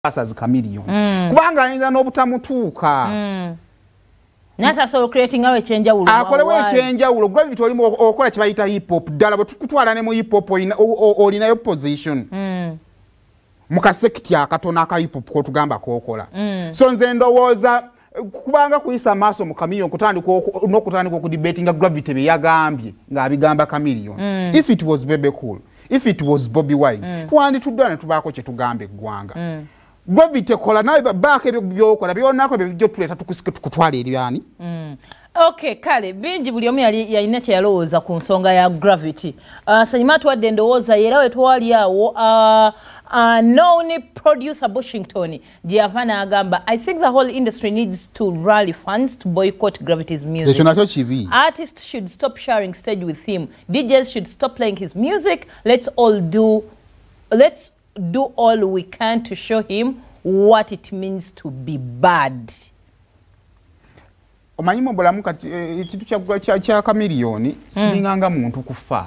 As Chameleone, kubanga ayinza n'obutamutuuka. Natasobola creating awo ekyenjawulo. Akolewo ekyenjawulo. Gravity olimu okola kye hip hop ddala, bwe tukutwala ne mu hip hop olinayo position mu ka sector akatono aka hip hop kotugamba kokola. So nze ndowooza kubanga kuyisa maaso mu Chameleone kutandika n'okutandika okudebatinga Gravity bye yagambye ng'abigamba Chameleone. If it was Bebe Cool, if it was Bobi Wine, twanditudde ne tubaako kye tugamba eggwanga. Gravity kola nawe, baako ebyo byokola byonako ebyo tuleeta tukusike tukutwala eryani. Okay, kale bingi, buli omu yali yalina kye yalowooza ku nsonga ya Gravity. Sanyuma tuwadde endowooza ye, era we twali awo known producer Bushington gye yava n'agamba, "I think the whole industry needs to rally funds to boycott Gravity's music." Ekyo nakyo kibi. "Artists should stop sharing stage with him. DJs should stop playing his music. Let's do all we can to show him what it means to be bad." Omanyi mu bulamu kati ekintu kya Chameleone kiringanga muntu kufa.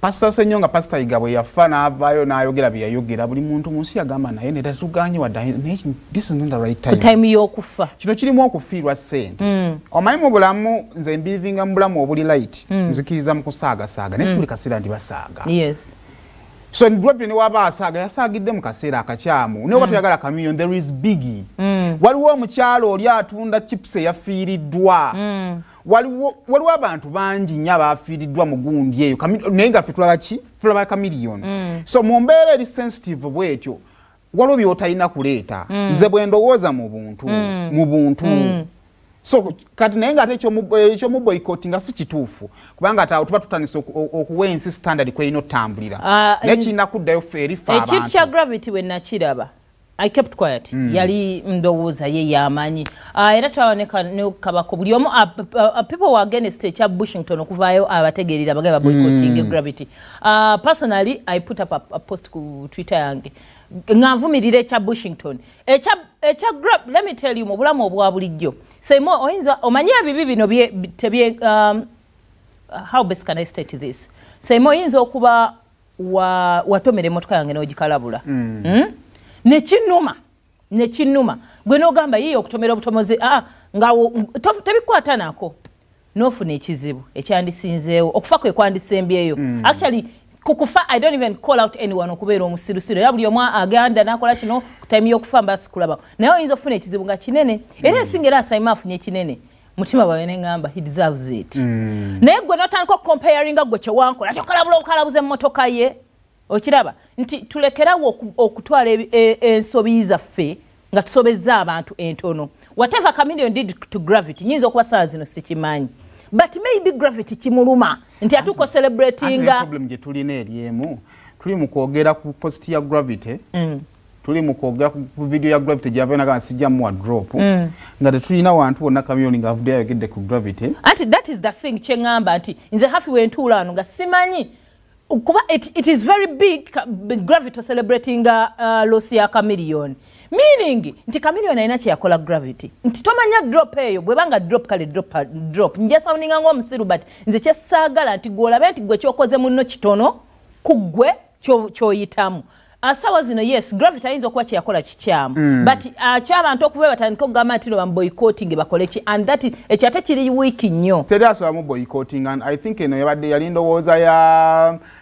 Pasita Senyonga, Pasita Yiga bwe yafa n'avaayo n'ayogera bye yayogera, buli muntu mu nsi yagamba naye ne tatuganye wadde, naye this is not the right ku time. Time y'okufa. Kino kirimu okufiirwa ssente. Omanyi mu bulamu nze mbelievinga mu bulamu obuli light, nzikiriza mu kusaagasaaga, naye si buli kaseera nti basaaga. So Gravity ne waba asaaga, yasaagidde mu kaseera akakyamu. Naye oba toyagala Chameleone, there is Biggie. Waliwo omukyalo oli atunda chips eyafiiriddwa. Waliwo abantu bangi nnyo abafiiriddwa mu gundi eyo, naye nga ffe tulaba ki? Tulaba Chameleone. So mu mbeera eri sensitive bwetyo, waliwo byotalina kuleeta. Nze bwe ndowooza mu buntu. So kati naye ngaate ekyomuboycott nga si kituufu, kubanga ate awo tuba tutandise okuwa ensi standard kwerina otambulira. Naye kirina kuddayo ffe eri ffe Ekintu kya abantu. Gravity bwe nakiraba, I kept quiet. Yali ndowooza ye yamanyi. Era twaba ne kabako buli omu, people were against ekya Bushington okuvaayo abategeerera abagabe ba boycotting Gravity. Personally, I put up a post ku Twitter yange nga nvumirira ekya Bushington, ekya let me tell you, mu bulamu obwa bulijjo, Semo, oyinza omanyi ebibi bino bye tebye, how best can I state this? Semo, oyinza okuba watomera emmotoka yange n'ogikalabula. Nekinuma nekinuma, gwe n'ogamba yiye okutomera obutomozi, nga tebikwata nako n'ofuna ekizibu ekyandisinzeewo okufa kwe kwandisembyeyo. Actually, kukufa I don't even call out anyone okubeera omusirusiru, era buli omu aganda n'akola kino ku time y'okufa mba sikulaba, naye oyinza okufuna ekizibu nga kinene, era esinga era asaima afunye ekinene, mutima gwawe neŋŋamba he deserves it. Naye gwe n'otandika okucomparinga gwe kyewankola ati okalabula okalabuza emmotoka ye. Okiraba nti tulekerawo okutwala ensobi zaffe nga tusobezza abantu entono. Whatever Chameleon did to Gravity, nyinza okuba saa zino sikimanyi, but maybe Gravity kimuluma nti atuuka Ate celebratinga. Problem gye tulina eri emu, tuli mu kwogera ku post ya Gravity, tuli mu kwogera ku video ya Gravity gyava naga sijja muwa drop, nga tetulina wantu wonna Chameleone ng'avuddeyo ayogedde ku Gravity. Anti that is the thing kyeŋŋamba nti nze hafi wentuula wano nga simanyi kuba it is very big. Gravity celebrating loss ya Chameleone, meaning nti Chameleone alina kyeyakola Gravity, nti tomanya drop eyo bwebanga drop, kale drop, drop nja soundinga ng'omusiru, but nze kyesaagala nti gwolabe nti gwe kyokoze munno kitono ku ggwe kyoyitamu. Asawa zino, yes, Gravity ayinza okuba kyeyakola kikyamu, but kyabantu okuva batandika okugamba nti no bamuboycotting bakole ki, and that ekyo ate kiri wiiki nnyo. Teri asobola mu boycotting, and I think eno yabadde yali ndowooza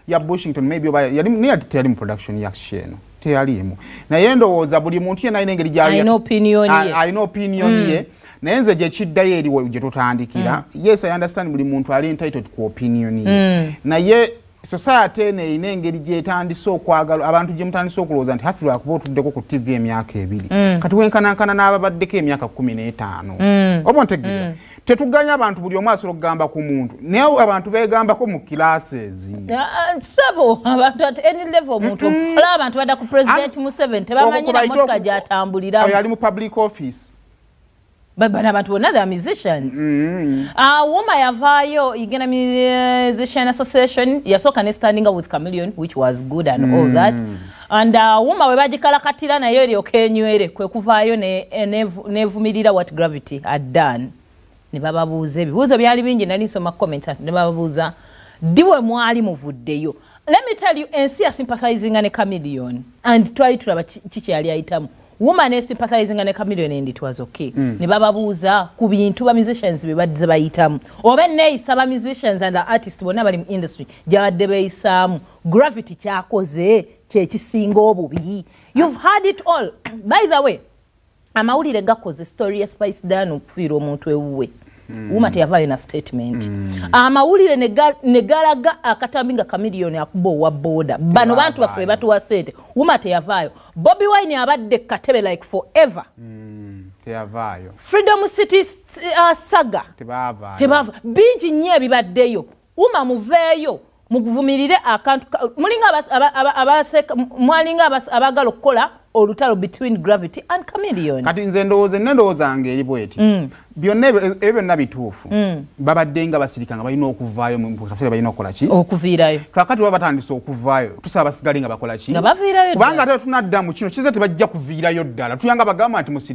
ya Bushington maybe, oba yali naye ate teyali mu production ya eno, teyaliimu, naye ndowooza buli muntu yenna alina engeri gy'ali Alina opinion ye. Alina opinion ye, naye nze gye kiddayo eri gye tutandikira. Yes, I understand buli muntu ali entitled ku opinion ye, naye society eno erina engeri gyetandise okwagala abantu gye mutandise okulowooza nti hafi lwakuba otuddeko ku TV emyaka 2, kati wenkanankana n'ababaddeko emyaka 15. Oba ontegeera? Tetuganya abantu, buli omu asobola okugamba ku muntu, naye abantu beegambako mu classes. Ah, sabo abantu at any level, omuntu olaba abantu badda ku President Museveni, tebamanyi na motoka gyatambuliramu. Oyo ali mu public office. But abantu bonna, they are musicians. UMA yavaayo, Uganda Musician Association yasooka ne standing up with Chameleon, which was good and all that, and UMA bwe bagikalakatira nayo eryoka enywere, kwe kuvaayo nevumirira what Gravity had done, ne bababuuza ebibuuzo byali bingi, nali nsoma comment, ne bababuuza ddi we mwali muvuddeyo. Let me tell you, ensi ya sympathizinga ne Chameleone, and twali tulaba kiki yali ayitamu. Woman e sympathizinga ne Chameleone and it was okay. Ne bababuuza ku bintu ba musicians bye badde bayitamu, oba neeyisa ba musicians and the artists bonna bali mu industry gyabadde beeyisaamu. Gravity kyakoze kyekisinga obubi. You've had it all. By the way, amawulire gakoze story ya Spice Diana okufiira omuntu ewuwe. Wuma teyavaayo na statement. Amawulire ne galaga akatambi nga Chameleone akuba owa boda. Bano bantu baffe batuwa ssente. Wuma teyavaayo. Bobi Wine abadde katebe like forever. Teyavaayo. Freedom City saga. Tebavaayo. Tebava. Bingi nnyo ebibaddeyo. Wuma muveeyo muvumirire akantu mulinga mwalinga abaagala okukola olutalo between Gravity and Chameleone. Kati nze ndowooza nge eri bweti. Byonna ebyo byonna bituufu. Babadde nga basirika nga balina okuvaayo mu kaseera, balina okukola ki? Okuviirayo. Kaakati baba batandise okuvaayo, tusaba basigale nga bakola ki? Nga baviirayo. Kubanga ate tunadda mu kino kiza tebajja kuviirayo ddala. Tuyanga bagamba nti musirike.